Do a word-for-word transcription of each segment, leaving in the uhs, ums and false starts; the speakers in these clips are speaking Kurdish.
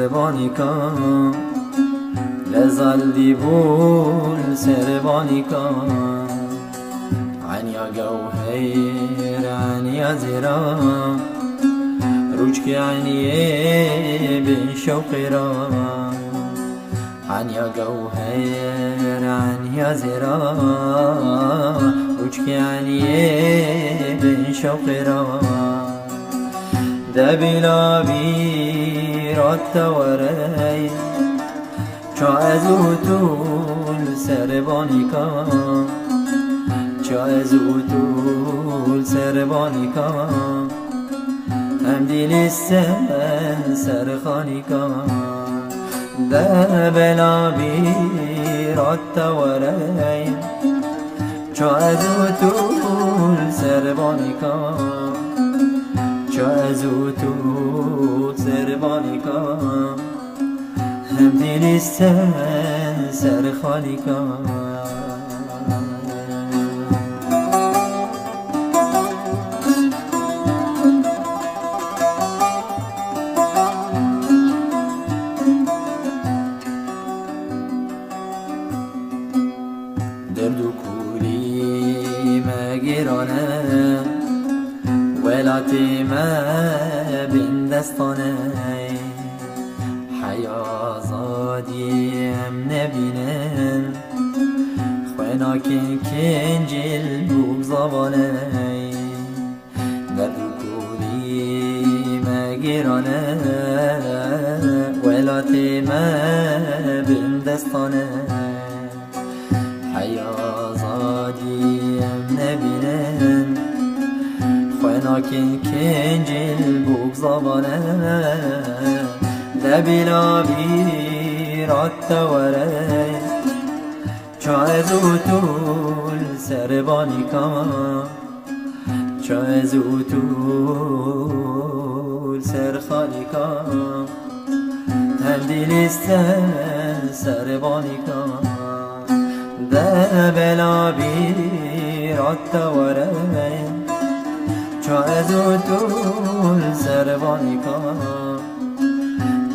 Serbanika, lezal dîbûl serbanika. Enya gewher, enya zêra, rûçkê eniyê bin şewqê ra. Enya gewher, enya zêra, rûçkê eniyê bin şewqê ra. De bila bîra te were, ça ez û tu li ser banika, ça ez û tu li ser banika, em dîlîsten ser xanika. De bila bîra te were, ça ez û tu li ser banika, ça ez û tu li ser banika, em dîlîsten ser xanika. Derd û kûrî me gêrane, welatê me bindestan e. Heya azadiyê em nebînin, xwe nakin kincil bûk zavan e. Derd û kûrî me gêrane, welatê me bindestan e. Heya azadî em nebînin, xwe nakin kincil bûk zavan e. De bila bîra te were, ça ez û tu li ser banika, ça ez û tu li ser xanika, em dîlîsten ser banika. De bila bîra te were, ça ez û tu li ser banika,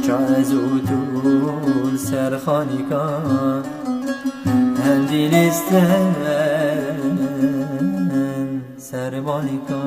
ça ez û tu li ser xanika, em dîlîsten ser banika.